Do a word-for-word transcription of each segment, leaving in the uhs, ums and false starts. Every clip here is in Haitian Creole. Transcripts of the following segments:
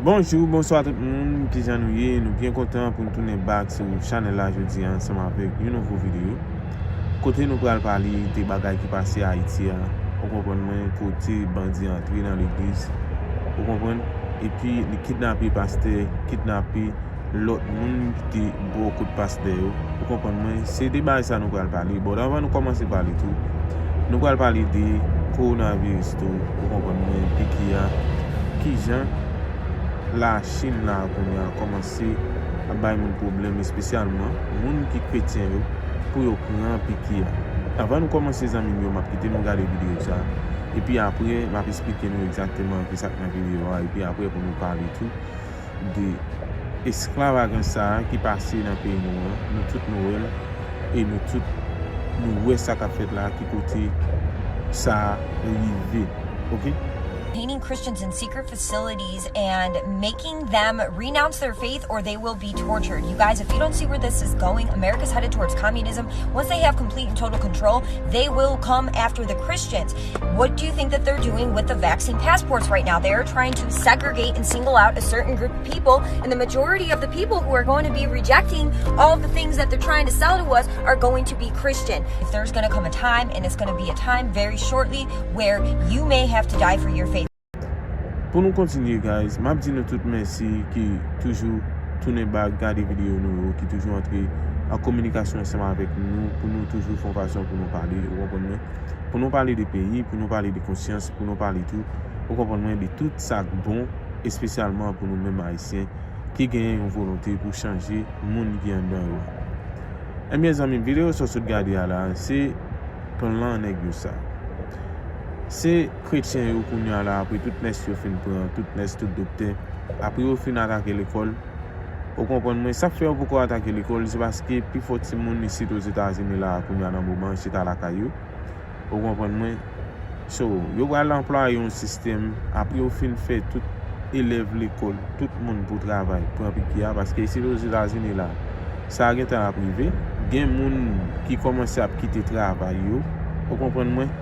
Bonjou, bonswa tout moun, kijan nou ye? Nou byen kontan pou n tounen back sou chanèl la jodi a ansanm avèk yon nouvo videyo. Kote nou pral pale de bagay ki pase Ayiti a, ou konprann mwen, kote bandi antre nan legliz, ou konprann, epi li kidnape pastè, kidnape lòt moun ki te bò kot pastè yo, ou konprann mwen, se de bagay sa nou pral pale. Bon, anvan nou kòmanse pale tou, nou pral pale de kowonaviris tou, ou konprann mwen, piki a, kijan Lachin la kounye a kòmanse ap bay moun pwoblèm, espesyalman moun ki kretyen yo, pou yo pran piki a. Anvan nou kòmanse, zanmi m yo, m ap kite nou gade videyo sa a. Epi apre, m ap esplike nou egzakteman kisa k nan videyo a. Epi apre, pou nou pale tou de esklavagans sa a ki pase nan peyi nou an. Nou tout nou wè l. E nou tout nou wè sa k ap fèt la, ki kote sa rive. Ok? Detaining Christians in secret facilities and making them renounce their faith or they will be tortured. You guys, if you don't see where this is going, America's headed towards communism. Once they have complete and total control, they will come after the Christians. What do you think that they're doing with the vaccine passports right now? They are trying to segregate and single out a certain group of people, and the majority of the people who are going to be rejecting all of the things that they're trying to sell to us are going to be Christian. If there's going to come a time, and it's going to be a time very shortly, where you may have to die for your faith. Pou nou kontinye, guys, m ap di nou tout mèsi ki toujou tounen back gade videyo nou yo, ki toujou antre an kominikasyon ansanm avèk nou, pou nou toujou fè yon fason pou nou pale, ou konprann mwen? Pou nou pale de peyi, pou nou pale de konsyans, pou nou pale tou, ou konprann mwen, de tout sa k bon, espesyalman pou nou menm Ayisyen ki genyen yon volonte pou chanje moun ki anndan yo a. Ebyen, zanmi m, videyo sa w sot gade a la, se plan nèg yo sa. Se kretyen yo kounye a la, apre tout mès yo fin pran, tout mès, tout doktè, apre yo fin atake lekòl, ou konprann mwen, sa k fè yo poko atake lekòl, se paske pifò timoun isit Ozetazini la, kounye a nan moman, chita lakay yo. Ou konprann mwen? So, yo pral anplwaye yon sistèm, apre yo fin fè tout elèv lekòl, tout moun pou travay, pran piki a, paske isit Ozetazini la, sa gentan ap rive. Gen moun ki kòmanse ap kite travay yo, ou konprann mwen?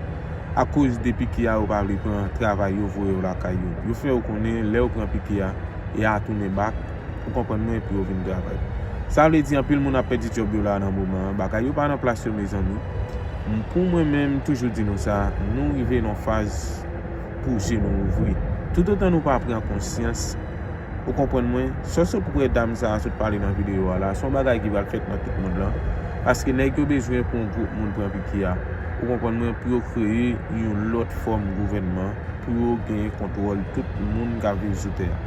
Akoz de piki a, yo pa vle pran travay yo, voye yo lakay yo. Yo fè yo konnen, lè yo pran piki a, y a tounen back, ou konprann mwen, pou yo vin travay. Sa vle di anpil moun ap pèdi djòb yo la nan moman an. Bagay yo pa nan plas yo, mezanmi. M, pou mwen menm, m toujou di nou sa, nou rive nan yon faz pou je nou ouvri. Toutotan nou pa pran konsyans, ou konprann mwen, sa w sot wè dam sa a sot pale nan videyo a la, se yon bagay ki pral fèt nan tout mond lan. Paske nèg yo bezwen pou yon gwoup moun pran piki a, ou konprann mwen, pou yo kreye yon lòt fòm gouvènman, pou yo genyen kontwòl tout moun k ap viv sou tè a.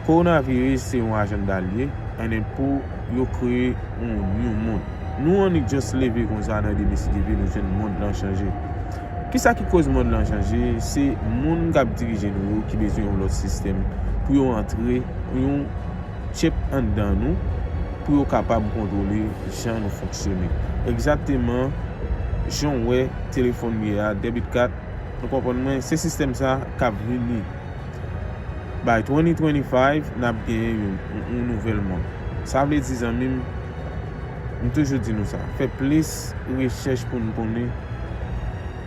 Kowonaviris se yon ajanda l ye, and then pou yo kreye yon new monde. Nou annik just leve konsa nan de mesi de vi, nou jwenn mond lan chanje. Kisa ki koz mond lan chanje? Se moun k ap dirije nou yo ki bezwen yon lòt sistèm pou yo antre yon chip anndan nou, pou yo kapab kontwole jan nou fonksyone. Egzakteman jan w wè telefòn m ye a, debit card, ou konprann mwen, se sistèm sa k ap vini. By twenty twenty-five, n ap genyen yon, yon, yon nouvèl mond. Sa vle di, zanmi m, m toujou di nou sa, fè plis rechèch pou n konnen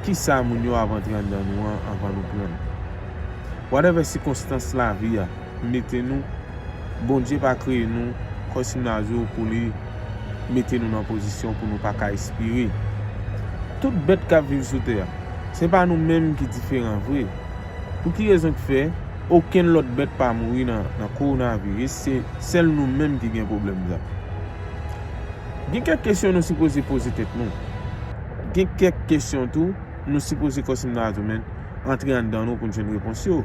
kisa moun yo ap antre anndan nou an anvan nou pran l. Whatever sikonstans lavi a mete nou, Bondye pa kreye nou kòs yon nazo pou li mete nou nan pozisyon pou nou pa ka espire. Tout bèt k ap viv sou tè a, se pa nou menm ki diferan vre. Pou ki rezon k fè okenn lòt bèt pa mouri nan, nan kowonaviris, se sèl nou menm ki gen pwoblèm sa? Gen kèk kesyon nou sipoze poze tèt nou. Gen kèk kesyon tou nou sipoze kòs yon nazo, men antre anndan nou pou n jwenn repons yo.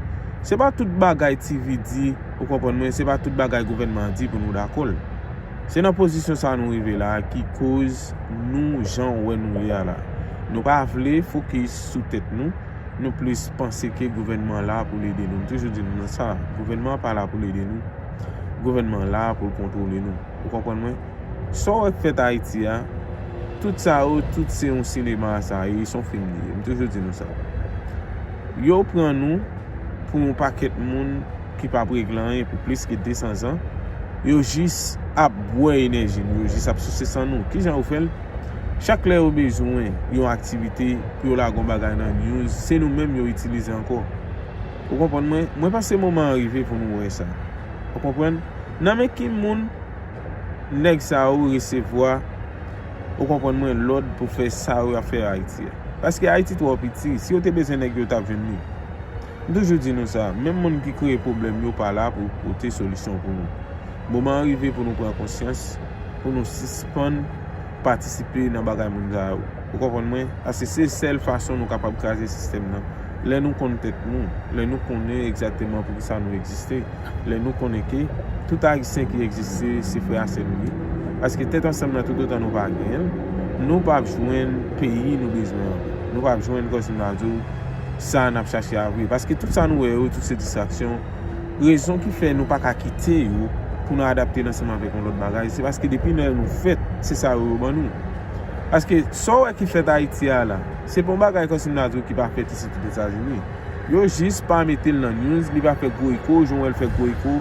Se pa tout bagay T V di, ou konprann mwen, se pa tout bagay gouvènman an di pou nou dakò l. Se nan pozisyon sa nou rive la a ki koz nou jan w wè nou ye a la. Nou pa vle fokis sou tèt nou, nou plis panse ke gouvènman an la pou l ede nou. M toujou di nou sa, gouvènman an pa la pou l ede nou, gouvènman an la pou l kontwole nou. Ou konprann mwen? Sa w wè k fèt Ayiti a, tout sa yo, tout se yon sinema sa ye, se yon fim li ye. M toujou di nou sa. Yo pran nou pou yon pakèt moun ki p ap regle anyen pou plis ke de san zan. Yo jis ap bwè enèji nou, yo jis ap souse san nou. Kijan yo fè l? Chak lè yo bezwen yon aktivite pou yo lage yon bagay nan news, se nou menm yo itilize ankò. Ou konprann mwen? Mwen panse moman an rive pou nou wè sa. Ou konprann? Nan men ki moun nèg sa yo resevwa, ou konprann mwen, lòd pou fè sa yo ap fè Ayiti a? Paske Ayiti twò piti. Si yo te bezwen nèg yo, yo t ap jwenn li. M toujou di nou sa, menm moun ki kreye pwoblèm yo pa la pou pote solisyon pou nou. Moman an rive pou nou pran konsyans, pou nou sispann patisipe nan bagay moun sa yo. Ou konprann mwen? Paske se sèl fason nou kapab kraze sistèm nan. Lè nou konn tèt nou, lè nou konnen egzakteman poukisa nou egziste, lè nou konnen ke tout Ayisyen ki egziste, se frè a sè nou ye. Paske tèt ansanm nan, toutotan nou pa genyen l, nou p ap jwenn peyi nou bezwen an. Nou p ap jwenn, kòm si m ta di w, sa n ap chache a vre. Paske tout sa nou wè yo, tout se distraksyon. Rezon ki fè nou pa ka kite yo pou nou adapte n ansanm avèk yon lòt bagay, se paske depi lè nou fèt, se sa yo, yo ban nou. Paske sa w wè ki fèt Ayiti a la, se pa yon bagay, kòm si m ta di w, ki pa fèt isit Ozetazini. Yo jis pa mete l nan news, li pa fè gwo eko, jan w wè l fè gwo eko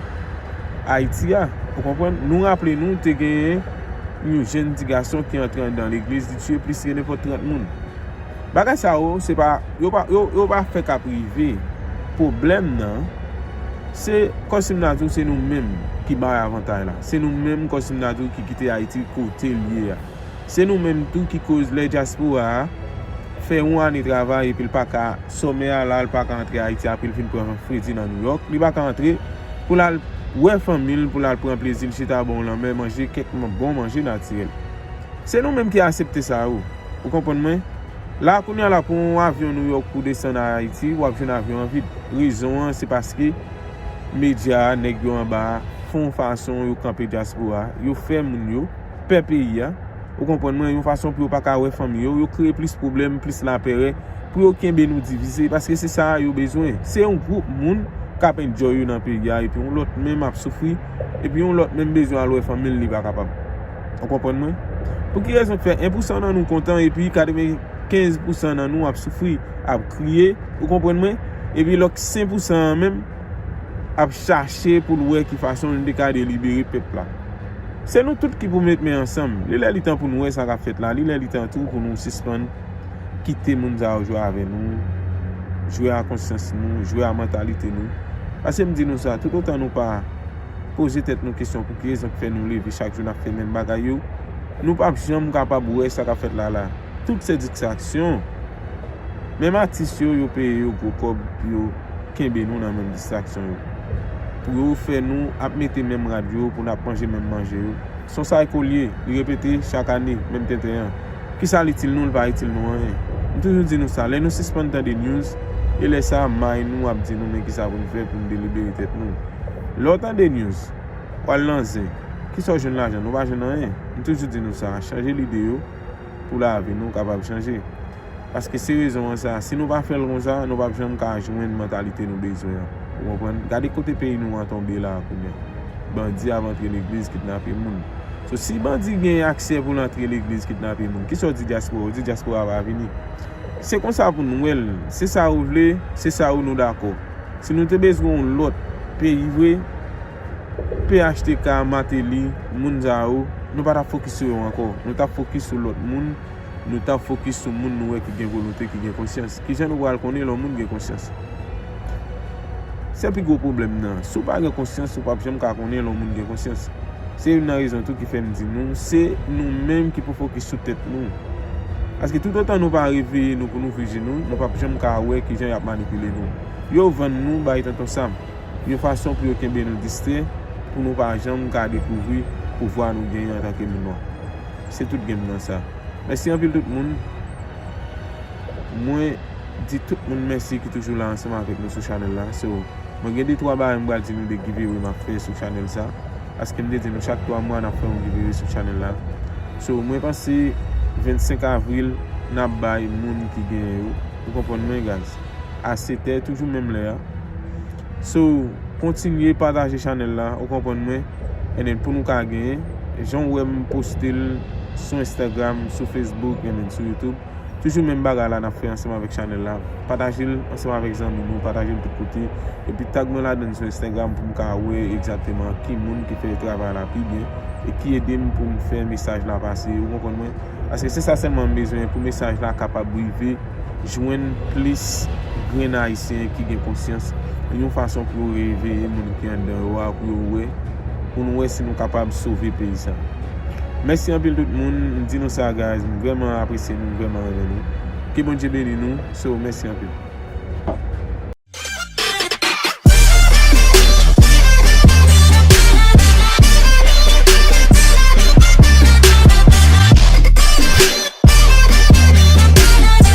Ayiti a. Ou konprann? Nou raple nou, te genyen yon jèn ti gason ki antre anndan legliz, li tiye plis ke nenpòt trant moun. Bagay sa yo, se pa, yo pa, yo, yo pa fè k ap rive. Pwoblèm nan, se, kòm si m ta di w, se nou menm ki bay avantaj la. Se nou menm, kòm si m ta di w, ki kite Ayiti kote l ye a. Se nou menm tou ki koz lè dyaspora a fè yon ane travay epi l pa ka, sòmè a la, l pa ka antre Ayiti, apre l fin pran fredi nan Nouyòk, li pa ka antre pou l al wè fanmi l, pou l al pran plezi l, chita bò yon lanmè, manje kèk man-, bon manje natirèl. Se nou menm ki aksepte sa yo. Ou konprann mwen? La, kounye a la, pou yon avyon Nouyòk pou desann Ayiti, w ap jwenn avyon an vid. Rezon an, se paske medya a, nèg yo anba a, fè yon fason yo kanpe dyaspora a, yo fè moun yo pè peyi a. Ou konprann mwen? Yon fason pou yo pa ka wè fanmi yo, yo kreye plis pwoblèm, plis lapèrè, pou yo kenbe nou divize, paske se sa yo bezwen. Se yon gwoup moun k ap enjoy yo nan peyi a, epi yon lòt menm ap soufri, epi yon lòt menm bezwen al wè fanmi l, li pa kapab. Ou konprann mwen? Pou ki rezon k fè en pousan nan nou kontan, epi katrevenkenz pousan nan nou ap soufri, ap kriye, ou konprann mwen? Epi lòt senk pousan an menm ap chache pou l wè ki fason l te ka delibere pèp la. Se nou tout ki pou met men ansanm. Li lè li tan pou nou wè sa k ap fèt la. Li lè li tan tou pou nou sispann kite moun sa yo jwe avè nou, jwe a konsyans nou, jwe a mantalite nou. Paske m di nou sa, toutotan nou pa poze tèt nou kesyon pou ki rezon k fè nou leve chak jou n ap fè menm bagay yo, nou p ap janm kapab wè sa k ap fèt la la. Tout se distraksyon. Menm atis yo, yo peye yo gwo kòb pou yo kenbe nou nan menm distraksyon yo. Pou yo fè nou ap mete menm rad yo, pou n ap manje menm manje yo. Se yon cycle l ye, li repete chak ane, menm tenten an. Kisa l itil nou, l pa itil nou anyen. M toujou di nou sa, lè nou sispann tande news, e lè sa a may nou ap di nou men kisa pou n fè pou n delibere tèt nou. Lè w tande news, w al nan zen, kisa w jwenn lajan, nou pa jwenn anyen. M toujou di nou sa, chanje lide yo pou lavi nou kapab chanje. Paske se rezon an sa, si nou pa fè l konsa, nou p ap janm ka jwenn mantalite nou bezwen an. Ou konprann? Gade kote peyi nou an tonbe la a kounye a. Bandi ap antre legliz, kidnape moun. So, si bandi gen aksè pou l antre legliz, kidnape moun, kisa w di dyaspora? Ou di dyaspora pa vini. Se konsa pou nou wè l. Se sa ou vle, se sa ou nou dakò. Si nou te bezwen yon lòt peyi vre, P H T K, Martelly, moun sa yo, nou pa t ap fokis sou yo ankò. Nou t ap fokis sou lòt moun. Nou t ap fokis sou moun nou wè ki gen volonte, ki gen konsyans. Kijan nou pral konnen lè yon moun gen konsyans? Se pi gwo pwoblèm nan. Si w pa gen konsyans, ou p ap janm ka konnen lè yon moun gen konsyans. Se youn nan rezon tou ki fè m di nou, se nou menm ki pou fokis sou tèt nou. Paske toutotan nou pa reveye nou pou nou vije nou, nou p ap janm ka wè kijan y ap manipile nou. Yo vann nou bay Tonton Sam, yon fason pou yo kenbe nou distrè, pou nou pa janm ka dekouvri pouvwa nou genyen antanke moun nwa. Se tout gen m nan sa. Mèsi anpil tout moun. Mwen di tout moun mèsi ki toujou la ansanm avèk nou sou chanèl la. So, mwen gen de twa bagay m pral di nou de giveaway m ap fè sou chanèl sa. Paske m te di nou chak twa mwa n ap fè yon giveaway sou chanèl la. So, mwen panse vennsenk avril n ap bay moun ki genyen yo. Ou konprann mwen, guys? A sèt è, toujou menm lè a. So, kontinye pataje chanèl la, ou konprann mwen. And then pou nou ka genyen, jan w wè m poste l sou Instagram, sou Facebook, and then sou YouTube. Toujou menm bagay la n ap fè ansanm avèk chanèl la. Pataje l ansanm avèk zanmi nou, pataje l tout kote. Epi tag mwen ladan l sou Instagram pou m ka wè egzakteman ki moun ki fè travay la pi byen e ki ede m pou m fè mesaj la pase, ou konprann mwen? Paske se sa sèlman m bezwen pou mesaj la kapab rive jwenn plis grenn Ayisyen ki gen konsyans, yon fason pou yo reveye moun ki anndan yo a, pou yo wè, pou nou wè si nou kapab sove peyi sa. Mèsi anpil tout moun, m di nou sa guys, m vrèman apresye nou, m vrèman renmen nou. Ke Bondye beni nou, so mèsi anpil.